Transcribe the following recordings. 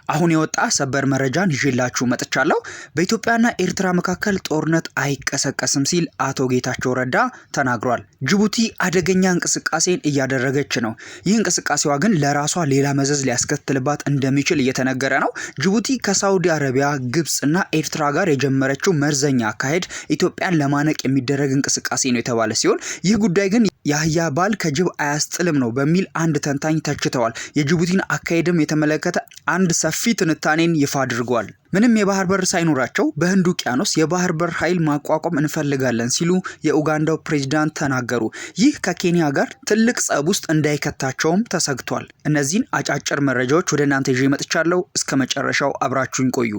አሁን የወጣ ሰበር መረጃን ይዤላችሁ መጥቻለሁ። በኢትዮጵያና ኤርትራ መካከል ጦርነት አይቀሰቀስም ሲል አቶ ጌታቸው ረዳ ተናግሯል። ጅቡቲ አደገኛ እንቅስቃሴን እያደረገች ነው። ይህ እንቅስቃሴዋ ግን ለራሷ ሌላ መዘዝ ሊያስከትልባት እንደሚችል እየተነገረ ነው። ጅቡቲ ከሳውዲ አረቢያ፣ ግብፅና ኤርትራ ጋር የጀመረችው መርዘኛ አካሄድ ኢትዮጵያን ለማነቅ የሚደረግ እንቅስቃሴ ነው የተባለ ሲሆን ይህ ጉዳይ ግን የአህያ ባል ከጅብ አያስጥልም ነው በሚል አንድ ተንታኝ ተችተዋል። የጅቡቲን አካሄድም የተመለከተ አንድ ሰፊ ትንታኔን ይፋ አድርጓል። ምንም የባህር በር ሳይኖራቸው በህንድ ውቅያኖስ የባህር በር ኃይል ማቋቋም እንፈልጋለን ሲሉ የኡጋንዳው ፕሬዚዳንት ተናገሩ። ይህ ከኬንያ ጋር ትልቅ ጸብ ውስጥ እንዳይከታቸውም ተሰግቷል። እነዚህን አጫጭር መረጃዎች ወደ እናንተ ይዤ መጥቻለሁ። እስከ መጨረሻው አብራችሁኝ ቆዩ።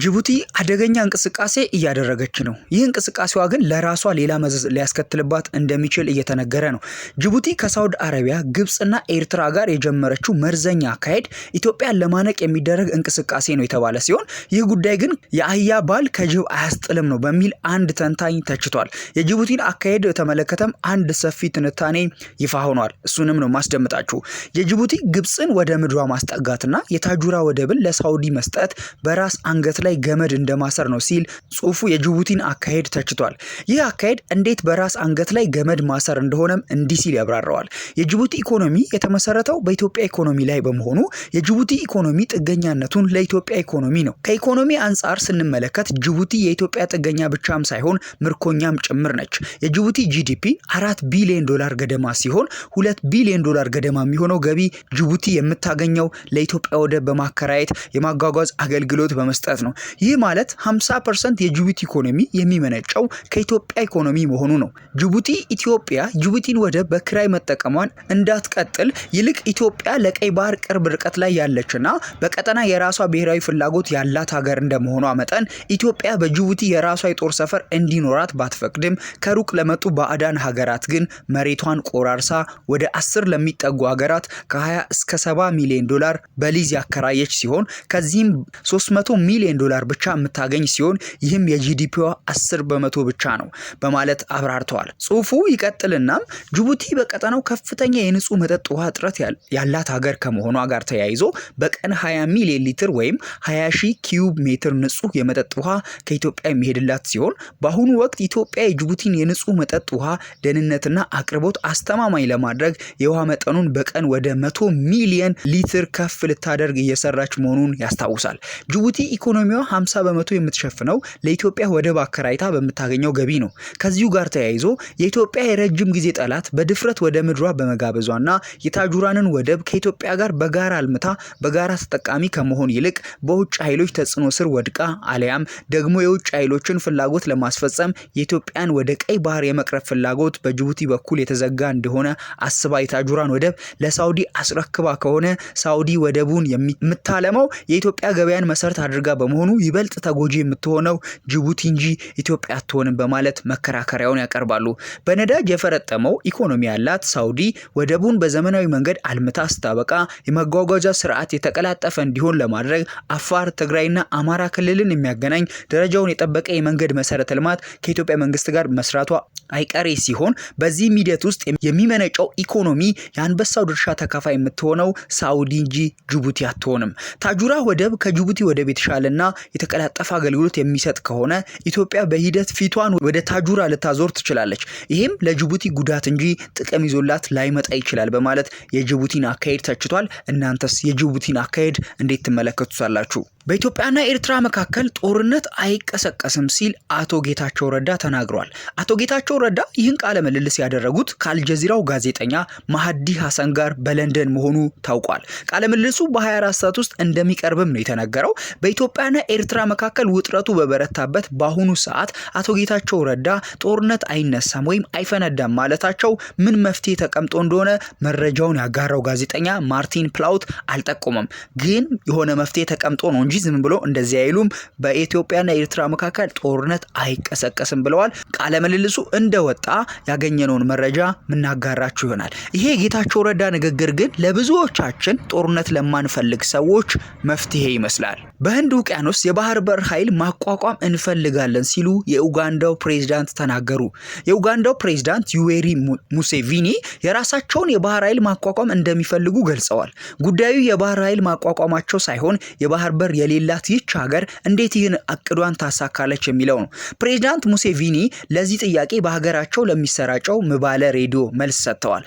ጅቡቲ አደገኛ እንቅስቃሴ እያደረገች ነው። ይህ እንቅስቃሴዋ ግን ለራሷ ሌላ መዘዝ ሊያስከትልባት እንደሚችል እየተነገረ ነው። ጅቡቲ ከሳውዲ አረቢያ፣ ግብፅና ኤርትራ ጋር የጀመረችው መርዘኛ አካሄድ ኢትዮጵያን ለማነቅ የሚደረግ እንቅስቃሴ ነው የተባለ ሲሆን ይህ ጉዳይ ግን የአህያ ባል ከጅብ አያስጥልም ነው በሚል አንድ ተንታኝ ተችቷል። የጅቡቲን አካሄድ የተመለከተም አንድ ሰፊ ትንታኔ ይፋ ሆኗል። እሱንም ነው ማስደምጣችሁ። የጅቡቲ ግብፅን ወደ ምድሯ ማስጠጋትና የታጁራ ወደብን ለሳውዲ መስጠት በራስ አንገት ላይ ገመድ እንደማሰር ነው ሲል ጽሁፉ የጅቡቲን አካሄድ ተችቷል። ይህ አካሄድ እንዴት በራስ አንገት ላይ ገመድ ማሰር እንደሆነም እንዲህ ሲል ያብራራዋል። የጅቡቲ ኢኮኖሚ የተመሰረተው በኢትዮጵያ ኢኮኖሚ ላይ በመሆኑ የጅቡቲ ኢኮኖሚ ጥገኛነቱን ለኢትዮጵያ ኢኮኖሚ ነው። ከኢኮኖሚ አንጻር ስንመለከት ጅቡቲ የኢትዮጵያ ጥገኛ ብቻም ሳይሆን ምርኮኛም ጭምር ነች። የጅቡቲ GDP 4 ቢሊዮን ዶላር ገደማ ሲሆን 2 ቢሊዮን ዶላር ገደማ የሚሆነው ገቢ ጅቡቲ የምታገኘው ለኢትዮጵያ ወደብ በማከራየት የማጓጓዝ አገልግሎት በመስጠት ነው። ይህ ማለት 50% የጅቡቲ ኢኮኖሚ የሚመነጨው ከኢትዮጵያ ኢኮኖሚ መሆኑ ነው። ጅቡቲ ኢትዮጵያ ጅቡቲን ወደብ በክራይ መጠቀሟን እንዳትቀጥል ይልቅ ኢትዮጵያ ለቀይ ባህር ቅርብ ርቀት ላይ ያለችና በቀጠና የራሷ ብሔራዊ ፍላጎት ያላት ሀገር እንደመሆኗ መጠን ኢትዮጵያ በጅቡቲ የራሷ የጦር ሰፈር እንዲኖራት ባትፈቅድም ከሩቅ ለመጡ ባዕዳን ሀገራት ግን መሬቷን ቆራርሳ ወደ 10 ለሚጠጉ ሀገራት ከ20 እስከ 70 ሚሊዮን ዶላር በሊዝ ያከራየች ሲሆን ከዚህም 300 ሚሊዮን ዶላር ብቻ የምታገኝ ሲሆን ይህም የ GDP ዋ 10% ብቻ ነው በማለት አብራርተዋል። ጽሁፉ ይቀጥልናም ጅቡቲ በቀጠናው ከፍተኛ የንጹህ መጠጥ ውሃ እጥረት ያላት ሀገር ከመሆኗ ጋር ተያይዞ በቀን 20 ሚሊዮን ሊትር ወይም 20 ሺህ ኪዩብ ሜትር ንጹህ የመጠጥ ውሃ ከኢትዮጵያ የሚሄድላት ሲሆን በአሁኑ ወቅት ኢትዮጵያ የጅቡቲን የንጹህ መጠጥ ውሃ ደህንነትና አቅርቦት አስተማማኝ ለማድረግ የውሃ መጠኑን በቀን ወደ 100 ሚሊየን ሊትር ከፍ ልታደርግ እየሰራች መሆኑን ያስታውሳል። ጅቡቲ ኢኮኖሚዋ 50% የምትሸፍነው ለኢትዮጵያ ወደብ አከራይታ በምታገኘው ገቢ ነው። ከዚሁ ጋር ተያይዞ የኢትዮጵያ የረጅም ጊዜ ጠላት በድፍረት ወደ ምድሯ በመጋበዟና የታጁራንን ወደብ ከኢትዮጵያ ጋር በጋራ አልምታ በጋራ ተጠቃሚ ከመሆን ይልቅ በውጭ ኃይሎች ተጽዕኖ ስር ወድቃ አሊያም ደግሞ የውጭ ኃይሎችን ፍላጎት ለማስፈጸም የኢትዮጵያን ወደ ቀይ ባህር የመቅረብ ፍላጎት በጅቡቲ በኩል የተዘጋ እንደሆነ አስባ የታጁራን ወደብ ለሳውዲ አስረክባ ከሆነ ሳውዲ ወደቡን የምታለማው የኢትዮጵያ ገበያን መሰረት አድርጋ በመሆኑ ይበልጥ ተጎጂ የምትሆነው ጅቡቲ እንጂ ኢትዮጵያ አትሆንም በማለት መከራከሪያውን ያቀርባሉ። በነዳጅ የፈረጠመው ኢኮኖሚ ያላት ሳውዲ ወደቡን በዘመናዊ መንገድ አልምታ ስታበቃ የመጓጓዣ ስርዓት የተቀላጠፈ እንዲሆን ለማድረግ አፋር፣ ትግራይና አማራ ክልልን የሚያገናኝ ደረጃውን የጠበቀ የመንገድ መሰረተ ልማት ከኢትዮጵያ መንግስት ጋር መስራቷ አይቀሬ ሲሆን በዚህም ሂደት ውስጥ የሚመነጨው ኢኮኖሚ የአንበሳው ድርሻ ተካፋይ የምትሆነው ሳውዲ እንጂ ጅቡቲ አትሆንም። ታጁራ ወደብ ከጅቡቲ ወደብ የተሻለና የተቀላጠፈ አገልግሎት የሚሰጥ ከሆነ ኢትዮጵያ በሂደት ፊቷን ወደ ታጁራ ልታዞር ትችላለች። ይህም ለጅቡቲ ጉዳት እንጂ ጥቅም ይዞላት ላይመጣ ይችላል በማለት የጅቡቲን አካሄድ ተችቷል። እናንተስ የጅቡቲን አካሄድ እንዴት ትመለከቱታላችሁ? በኢትዮጵያና ኤርትራ መካከል ጦርነት አይቀሰቀስም ሲል አቶ ጌታቸው ረዳ ተናግሯል። አቶ ጌታቸው ረዳ ይህን ቃለ ምልልስ ያደረጉት ከአልጀዚራው ጋዜጠኛ ማህዲ ሐሰን ጋር በለንደን መሆኑ ታውቋል። ቃለ ምልልሱ በ24 ሰዓት ውስጥ እንደሚቀርብም ነው የተነገረው። በኢትዮጵያና ኤርትራ መካከል ውጥረቱ በበረታበት በአሁኑ ሰዓት አቶ ጌታቸው ረዳ ጦርነት አይነሳም ወይም አይፈነዳም ማለታቸው ምን መፍትሄ ተቀምጦ እንደሆነ መረጃውን ያጋራው ጋዜጠኛ ማርቲን ፕላውት አልጠቆመም። ግን የሆነ መፍትሄ ተቀምጦ ነው እንጂ እንጂ ዝም ብሎ እንደዚህ አይሉም። በኢትዮጵያና ኤርትራ መካከል ጦርነት አይቀሰቀስም ብለዋል። ቃለ ምልልሱ እንደወጣ ያገኘነውን መረጃ ምናጋራችሁ ይሆናል። ይሄ የጌታቸው ረዳ ንግግር ግን ለብዙዎቻችን ጦርነት ለማንፈልግ ሰዎች መፍትሄ ይመስላል። በህንድ ውቅያኖስ የባህር በር ኃይል ማቋቋም እንፈልጋለን ሲሉ የኡጋንዳው ፕሬዝዳንት ተናገሩ። የኡጋንዳው ፕሬዝዳንት ዩዌሪ ሙሴቪኒ የራሳቸውን የባህር ኃይል ማቋቋም እንደሚፈልጉ ገልጸዋል። ጉዳዩ የባህር ኃይል ማቋቋማቸው ሳይሆን የባህር በር የሌላት ይህች ሀገር እንዴት ይህን እቅዷን ታሳካለች የሚለው ነው። ፕሬዝዳንት ሙሴቪኒ ለዚህ ጥያቄ በሀገራቸው ለሚሰራጨው ምባለ ሬዲዮ መልስ ሰጥተዋል።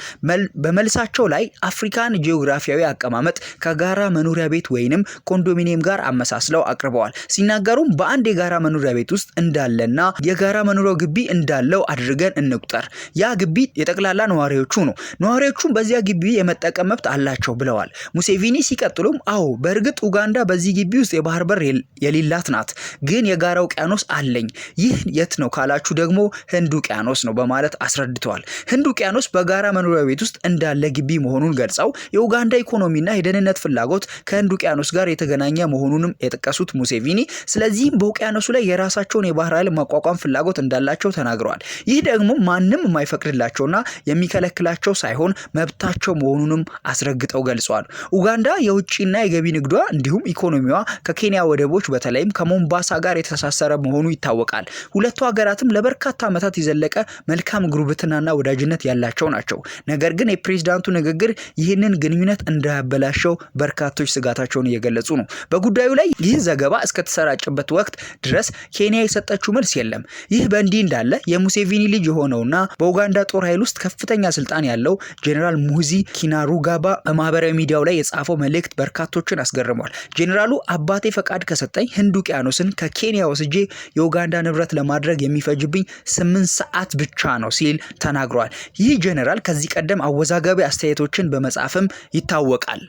በመልሳቸው ላይ አፍሪካን ጂኦግራፊያዊ አቀማመጥ ከጋራ መኖሪያ ቤት ወይንም ኮንዶሚኒየም ጋር አመሳስለው አቅርበዋል። ሲናገሩም በአንድ የጋራ መኖሪያ ቤት ውስጥ እንዳለና የጋራ መኖሪያው ግቢ እንዳለው አድርገን እንቁጠር። ያ ግቢ የጠቅላላ ነዋሪዎቹ ነው። ነዋሪዎቹም በዚያ ግቢ የመጠቀም መብት አላቸው ብለዋል። ሙሴቪኒ ሲቀጥሉም አዎ በእርግጥ ኡጋንዳ በዚህ ግቢ ውስጥ የባህር በር የሌላት ናት፣ ግን የጋራ ውቅያኖስ አለኝ። ይህ የት ነው ካላችሁ ደግሞ ህንድ ውቅያኖስ ነው በማለት አስረድተዋል። ህንድ ውቅያኖስ በጋራ መኖሪያ ቤት ውስጥ እንዳለ ግቢ መሆኑን ገልጸው የኡጋንዳ ኢኮኖሚና የደህንነት ፍላጎት ከህንድ ውቅያኖስ ጋር የተገናኘ መሆኑንም የጠቀሱት ሙሴቪኒ ስለዚህም በውቅያኖሱ ላይ የራሳቸውን የባህር ኃይል ማቋቋም ፍላጎት እንዳላቸው ተናግረዋል። ይህ ደግሞ ማንም የማይፈቅድላቸውና የሚከለክላቸው ሳይሆን መብታቸው መሆኑንም አስረግጠው ገልጸዋል። ኡጋንዳ የውጭና የገቢ ንግዷ እንዲሁም ኢኮኖሚዋ ከኬንያ ወደቦች በተለይም ከሞምባሳ ጋር የተሳሰረ መሆኑ ይታወቃል። ሁለቱ ሀገራትም ለበርካታ ዓመታት የዘለቀ መልካም ጉርብትናና ወዳጅነት ያላቸው ናቸው። ነገር ግን የፕሬዝዳንቱ ንግግር ይህንን ግንኙነት እንዳያበላሸው በርካቶች ስጋታቸውን እየገለጹ ነው። በጉዳዩ ላይ ይህ ዘገባ እስከተሰራጨበት ወቅት ድረስ ኬንያ የሰጠችው መልስ የለም። ይህ በእንዲህ እንዳለ የሙሴቪኒ ልጅ የሆነውና በኡጋንዳ ጦር ኃይል ውስጥ ከፍተኛ ስልጣን ያለው ጄኔራል ሙሁዚ ኪናሩጋባ በማህበራዊ ሚዲያው ላይ የጻፈው መልእክት በርካቶችን አስገርሟል። ጄኔራሉ አባቴ ፈቃድ ከሰጠኝ ህንድ ውቅያኖስን ከኬንያ ወስጄ የኡጋንዳ ንብረት ለማድረግ የሚፈጅብኝ 8 ሰዓት ብቻ ነው ሲል ተናግሯል። ይህ ጄኔራል ከዚህ ቀደም አወዛጋቢ አስተያየቶችን በመጻፍም ይታወቃል።